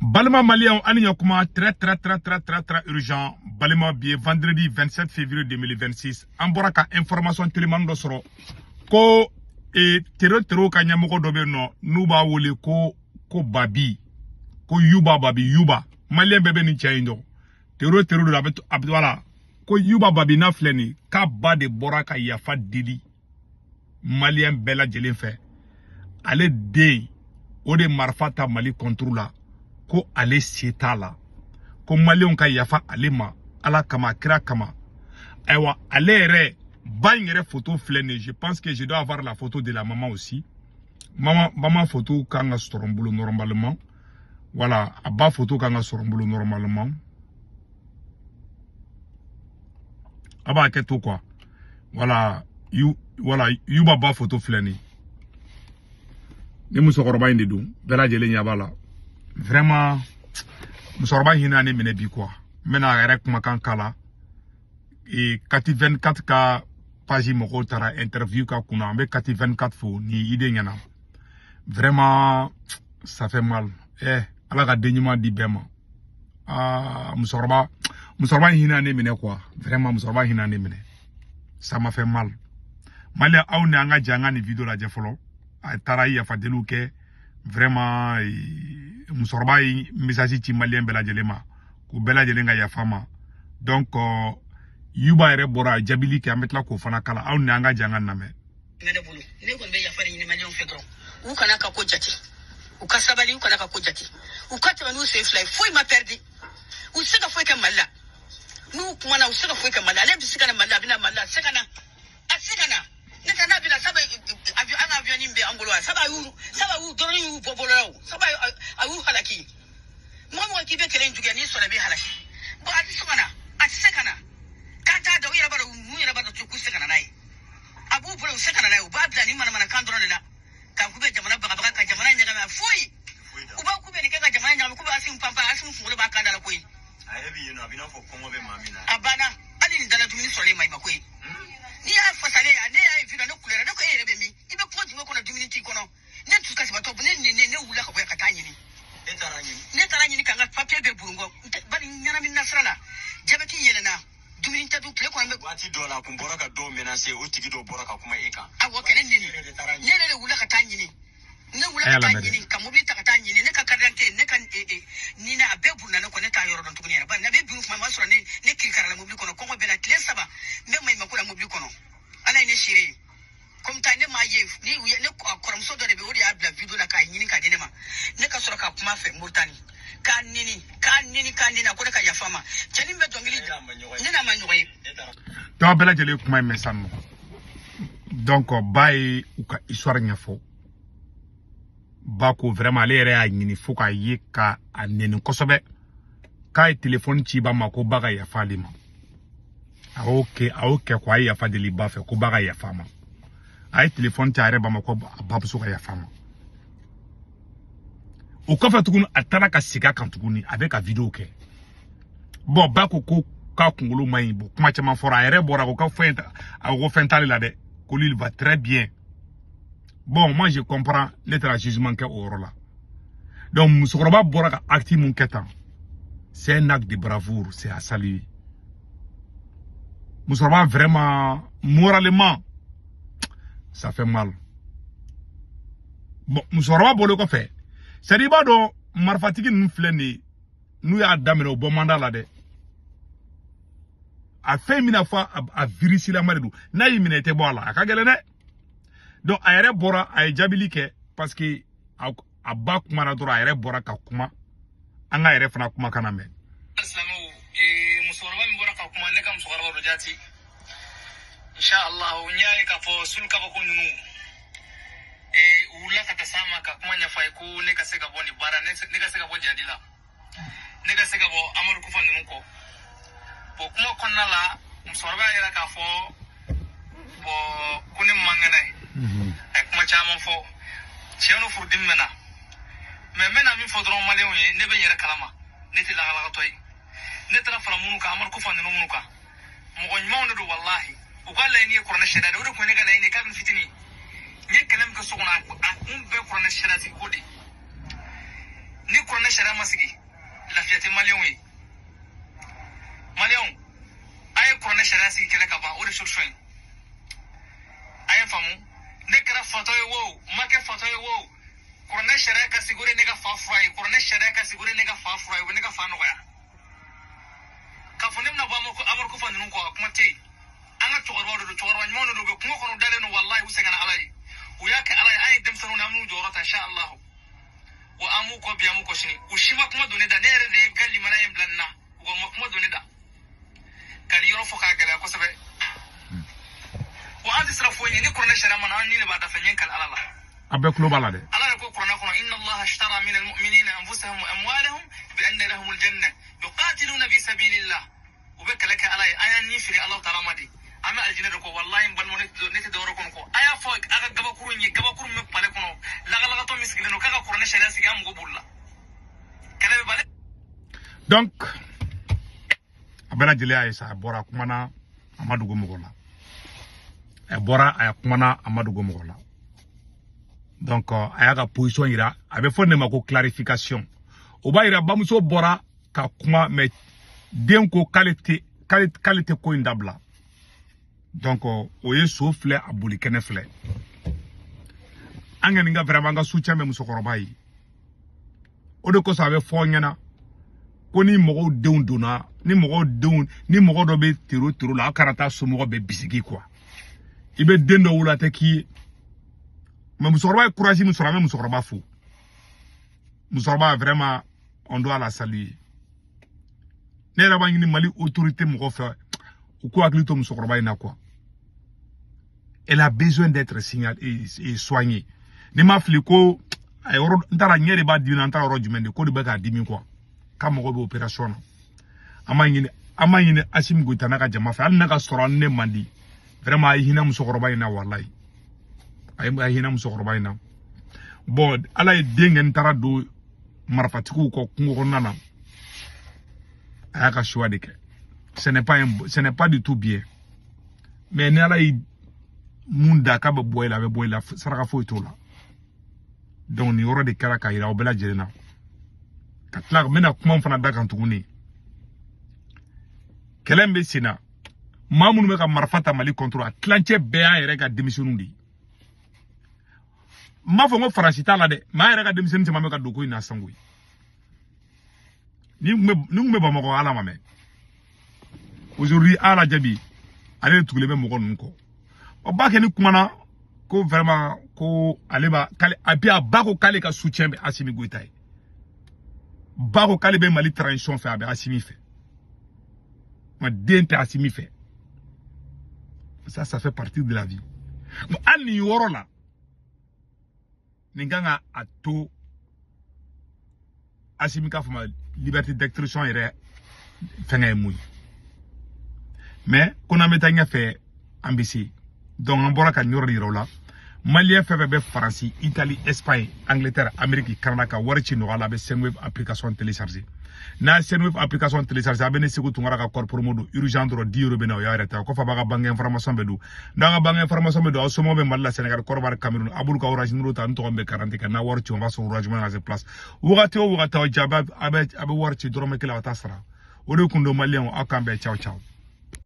Balima maliyɛnw, ani ɲakuma, très très très très très très urgent. Balima, bi ye vendredi 27 février 2026. An bɔra ka information telimani dɔ sɔrɔ ko terro terro ka ɲɛmɔgɔ dɔ bɛ yen nɔ n'u b'a wele ko Babi, ko Yuba Babi Yuba. Maliyɛn bɛɛ bɛ nin cɛ in dɔn, terro terro don. A bɛ voilà, ko Yuba Babi n'a filɛ nin ye, k'a ba de bɔra ka yafa deli maliyɛn bɛɛ lajɛlen fɛ. Ale den o de marifa ta Mali contre la, ko ale se t'a la, ko maliyɛnw ka yafa ale ma Ala kama, kira kama. Ayiwa, ale yɛrɛ ba in yɛrɛ photo filɛ nin ye. Je pense que je dois avoir la photo de la maman aussi. Maman, maman photo kan ka sɔrɔ n bolo normalement. Voilà, a ba photo kan ka sɔrɔ n bolo normalement. A b'a kɛ to quoi. Voilà, yu voilà, Yuba ba photo filɛ nin ye. Ni musokɔrɔba in de don, bɛɛ lajɛlen ɲɛ b'a la. Vraiment, musokɔrɔba hinɛ ne minɛ bi quoi. N bɛna a yɛrɛ kumakan kala. E Kati 24 ka page mɔgɔw taara interview ka kunna. An bɛ Kati 24 fo ni idée ɲɛna. Vraiment, ça fait mal. Ala ka den ɲuman di bɛɛ ma. Ah, musokɔrɔba hinɛ ne minɛ quoi. Vraiment, musokɔrɔba hinɛ ne minɛ, ça m'a fait mal. Maliyɛn, aw ni an ka jɛ an ka nin vidéo lajɛ fɔlɔ. A taara yafa deliw kɛ. Vraiment, musokɔrɔba ye message ci maliyɛn bɛɛ lajɛlen ma k'u bɛɛ lajɛlen ka yafa ma. Donc Yuba yɛrɛ bɔra a jaabili kɛ, an bɛ tila k'o fana kala. Aw ni an ka jɛ an ka lamɛn. Ne bolo, ne kɔni bɛ yafa de ɲini maliyɛnw fɛ dɔrɔn. U kana ka ko jate, u ka sabali, u kana ka ko jate, u ka tɛmɛ n'u sen fila ye. Foyi ma pɛridi, u tɛ se ka foyi kɛ Mali la. N'u kumana, u tɛ se ka foyi kɛ Mali la. Ale bɛ se ka na Mali la, a bɛ na Mali la, a tɛ se ka na, a tɛ se ka na. Ne ka n'a bɛ na saba, avion, an ka avion bɛ an bolo wa? Saba y'u dɔrɔn y'u bɔ bolo la o saba, a y'u halaki. Mɔgɔ mɔgɔ k'i bɛ kɛlɛ in juguya, n'i sɔrɔ i bɛ halaki. Bon, a tɛ se ka na, a tɛ se ka na. K'an t'a dɔn, u yɛrɛ b'a dɔn, u yɛrɛ b'a dɔn k'u tɛ se ka na n'a ye. A b'u bolo, u tɛ se ka na n'a ye. U b'a bila ni manamanakan dɔrɔn de la k'a k'u bɛ jamana bagabaga, ka jamana ɲagami. A foyi, u b'a k'u bɛ nin kɛ ka jamana ɲagami, k'u bɛ Asimu panpan. Asimu kunkolo b'a kan da la koyi. A yɛrɛ bɛ yen nɔ, a bɛ n'a fɔ kɔngɔ bɛ maa min na. A banna, hali nin dala dumuni sɔrɔlen ma i ma koyi. N'i y'a fasalen, ne y'a ye video, ne kulera. Ne ko e yɛrɛ bɛ min? I bɛ kuma jumɛn kɔnɔ? Dumuni t'i kɔnɔ. Ne dusu kasibatɔ, ne wulila ka bɔ yan ka taa ɲini. E taara ɲini? Ne taara ɲini ka n ka papiye bɛɛ burun kɔ, bari ɲɛnamin na sira la, jabɛti yɛlɛnna, dumuni tɛ dun tile kɔnɔ. Waati dɔ la, a kun bɔra ka dɔw menacer, o tigi dɔw bɔra ka kuma e kan. Awɔ, kɛnɛ neni. Ne yɛrɛ de wulila ka taa ɲini. Ne wulila ka taa ɲini, ka mobili ta ka taa ɲini. Ne ka carte d'identité, ne ka nina, a bɛɛ burunna ne kɔ. Ne t'a yɔrɔ dɔn tuguni yɛrɛ, bari a bɛ burun tuma min, o y'a sɔrɔ ne kirikarala mobili kɔnɔ, kɔngɔ bɛ na. Tile 3 n bɛ maɲumanko la mobili kɔnɔ. Ala ye ne seere ye. Comme ta ne m'a ye ni u ye ne kɔrɔmuso dɔ de bɛ, o de y'a bila video la k'a ɲini k'a di ne ma. Ne ka sɔrɔ ka kuma fɛ Moritani, k'a neni, k'a neni, k'a neni, a ko ne ka yafa ma. Cɛnin bɛ dɔnkili, ne n'a ma ɲɔgɔn ye. Donc a bɛɛ lajɛlen kuma in mɛn sisan nɔ. Donc ba ye u ka histoire ɲɛfɔ. Ba ko vraiment, ale yɛrɛ y'a ɲini fo k'a ye ka a neni kosɛbɛ, k'a ye téléphone ci ba ma ko ba ka yafa ale ma. A y'o kɛ, a y'o kɛ ko a ye yafa deli ba fɛ ko ba ka yafa a ma. A ye téléphone ci a yɛrɛ ba ma ko a bamuso ka yafa a ma. O kɔfɛ tuguni, a taara ka segin a kan tuguni, a bɛ ka vidéo kɛ. Bon, ba ko ko k'a kunkolo man ɲi. Bon, kuma caman fɔra. A yɛrɛ bɔra ko ka fɛn, a ko fɛn t'ale la dɛ, ko lui il va très bien. Bon, moi je comprends, ne taara jugement kɛ o yɔrɔ la. Donc musokɔrɔba bɔra ka acte mun kɛ tan, c'est un acte de bravoure, c'est à saluer. Musokɔrɔba vraiment, moralement, ça fait mal. Bon, musokɔrɔba bɔlen kɔfɛ, c'est à dire i b'a dɔn marifatigi ninnu filɛ nin ye, n'u y'a daminɛ, o bɔ man d'a la dɛ. A fɛn min na fɔ a virusilama de don, n'a y'i minɛ i tɛ bɔ a la, a ka gɛlɛn dɛ. Donc a yɛrɛ bɔra, a ye jaabili kɛ parce que a ba kumana dɔrɔn, a yɛrɛ bɔra ka kuma. An ka yɛrɛ fana kumakan na mɛn. Silamɛw, musokɔrɔba min bɔra ka kuma, ne ka musokɔrɔba don jaati. Inshallah, n y'a ye k'a fɔ sulu kabako ninnu u wulila ka taa s'a ma ka kuma ɲɛfɔ a ye ko ne ka se ka bɔ nin baara, ne ka se ka bɔ jadi la, ne ka se ka bɔ Amadu Kufa ninnu kɔ. Bon, kuma kɔnɔna la, musokɔrɔba y'a yira k'a fɔ bon ko ne man kɛnɛ. A ye kuma caman fɔ, tiɲɛ no, furudimi bɛ na. Mais n bɛna min fɔ dɔrɔn maliyɛnw ye, ne bɛ n yɛrɛ kalama, ne tɛ lagalagatɔ ye. Ne taara fara minnu kan, Amadu Kufa ninnu minnu kan, mɔgɔ ɲumanw de don walahi. U ka laɲini ye kuranɛ sariya de, o de tun ye ne ka laɲini ye kabini fitinin. N ye kɛlɛ min kɛ so kɔnɔ, a kun bɛɛ kuranɛ sariya ko de. Ni kuranɛ sariya ma sigi, lafiya tɛ maliyɛnw ye. Maliyɛnw, a ye kuranɛ sariya sigi kɛlɛ ka ban, o de solution ye. A ye faamu, ne kɛra fatɔ ye wo, n ma kɛ fatɔ ye wo, kuranɛ sariya ka sigi, o de ye ne ka fa fura ye. Kuranɛ sariya ka sigi, o de ye ne ka fa fura ye, o bɛ ne ka fa nɔgɔya. K'a fɔ ne bɛna bɔ Amadu Kufa ninnu kɔ, a kuma tɛ yen. An ka cɛkɔrɔbaw de don, cɛkɔrɔba ɲumanw de don, u bɛ kungo kɔnɔ, u dalen don, walahi, u sɛgɛnna Ala ye, u y'a kɛ Ala ye. An ye denmisɛnninw na, an b'u jɔyɔrɔ ta, inshallah. Wa an b'u kɔ bi, an b'u kɔ sini. U si ma kuma don ne da, ne yɛrɛ de ye ka limaniya in bila nin na. U ka ma kuma don ne da ka nin yɔrɔ fɔ k'a gɛlɛya kosɛbɛ. Wa an tɛ siran foyi ɲɛ. Ni kuranɛ sariya ma na, an ni de b'a dafa ɲɛ kali Ala la. A bɛɛ tulo b'a la dɛ. Ala de ko kuranɛ kɔnɔ: inna Allaha ashtara min almu'minina anfusahum wa amwalahum bi anna lahum aljanna yuqatiluna fi sabilillah. U bɛ kɛlɛ kɛ Ala ye, an y'an ni feere Alahu taala ma de, an bɛ alijinɛ de kɔ. Walahi, n balima, ne tɛ dɔwɛrɛ kɔnɔ kɔ. A y'a fɔ a ka gabakuru in ye, gabakuru min bɛ palais kɔnɔ, lagalagatɔ min sigilen don, k'a ka kuranɛ sariya sigi, an mago b'olu la. Kɛlɛ bɛ ban. Donc a bɛɛ lajɛlen y'a ye sa, a bɔra, a kumana, a ma dogo mɔgɔ la. A bɔra, a kumana, a ma dogo mɔgɔ la. Donc a y'a ka position yira. A bɛ fɔ ne ma ko clarification. O b'a yira bamuso bɔra ka kuma, mais den ko k'ale tɛ ko in dabila. Donc o ye so filɛ, a boli kɛnɛ filɛ. An kɔni ka vraiment an ka soutien bɛ musokɔrɔba ye. O de kosɔn a bɛ fɔ ɲɛna ko ni mɔgɔw denw donna, ni mɔgɔw denw, ni mɔgɔ dɔ bɛ tero tero la, aw kana taa somɔgɔ bɛɛ bisigi quoi. I bɛ den dɔ wolo, a tɛ k'i ye. Mais musokɔrɔba ye courage min sɔrɔ, an bɛ musokɔrɔba fo. Musokɔrɔba, vraiment, on doit la saluer. Ne yɛrɛ b'a ɲini Mali autorité mɔgɔ fɛ, u k'u hakili to musokɔrɔba in na quoi. Elle a besoin d'être signalée et soignée. Ni ma fili ko a yɔrɔ n taara ɲɛ de b'a dimi na, n taara yɔrɔ jumɛn de ko de bɛ k'a dimi quoi, k'a mago bɛ opération na. An b'a ɲini Assimi Goïta n'a ka jama fɛ, hali n'a ka sɔrɔ an ne man di, vraiment, a ye hinɛ musokɔrɔba in na. Walayi, a ye hinɛ musokɔrɔba in na. Bon, Ala ye den kɛ, n taara don marifatigiw kɔ kungo kɔnɔna na, a y'a ka choix de kɛ. Ce n'est pas du tout bien, mais ni Ala ye mun da k'a bɛ bɔ i la, a bɛ bɔ i la, saraka foyi t'o la. Donc nin yɔrɔ de kɛra k'a yira aw bɛɛ lajɛlen na. Ka tila, n bɛna kuma fana da kan tuguni. Kɛlɛ in bɛ sen na, maa minnu bɛ ka marifa ta Mali contre, a tilancɛ bɛɛ y'an yɛrɛ ka denmisɛnninw de ye. N m'a fɔ n ko Faransi t'a la dɛ, mais an yɛrɛ ka denmisɛnnin caman bɛ ka don ko in na sisan koyi. Ni kun bɛ Bamakɔ, Ala ma mɛn. Aujourd'hui, ala jaabi, ale de tugulen bɛ mɔgɔ ninnu kɔ. O b'a kɛ ni kumana ko vraiment ko ale b'a k'ale, et puis a ba ko k'ale ka soutien bɛ Assimi Goïta ye. Ba ko k'ale bɛ Mali transition fɛ, a bɛ Assimi fɛ, ma den tɛ Assimi fɛ. Ça fait partie de la vie. Bon, hali nin yɔrɔ la, nin kan ka a to Assimi k'a fɔ ma liberté d'expression yɛrɛ fɛngɛ ye mun ye. Mais ko n'an bɛ taa ɲɛfɛ, an bɛ se. Donc an bɔra ka nin yɔrɔ de yira o la. Maliyɛn fɛn fɛn bɛ Faransi, Italie, Espagne, Angleterre, Amérique, Canada, ka wari ci nɔgɔya la, a bɛ Sendwave application télécharger. N'a ye Sendwave application télécharger, a bɛ ne Segu Tunkara ka code promo don urgent dɔrɔn, 10 euros bɛ na, o y'a yɛrɛ ta. O kɔfɛ, a b'a ka banque information bɛ don. N'a ka banque information bɛ don, aw somɔgɔw bɛ Mali la, Sénégal, Côte d'Ivoire, Cameroun, a b'olu ka Orange numéro ta, n tɔgɔ bɛ garanti kɛ. N'a wari ci, o b'a sɔrɔ Orange Money na se place. Wagati o wagati aw jɛ, a bɛ wari ci dɔrɔmɛ kelen, a bɛ taa sara. O de kun don. Maliyɛnw, aw k'an bɛn. Ciao ciao.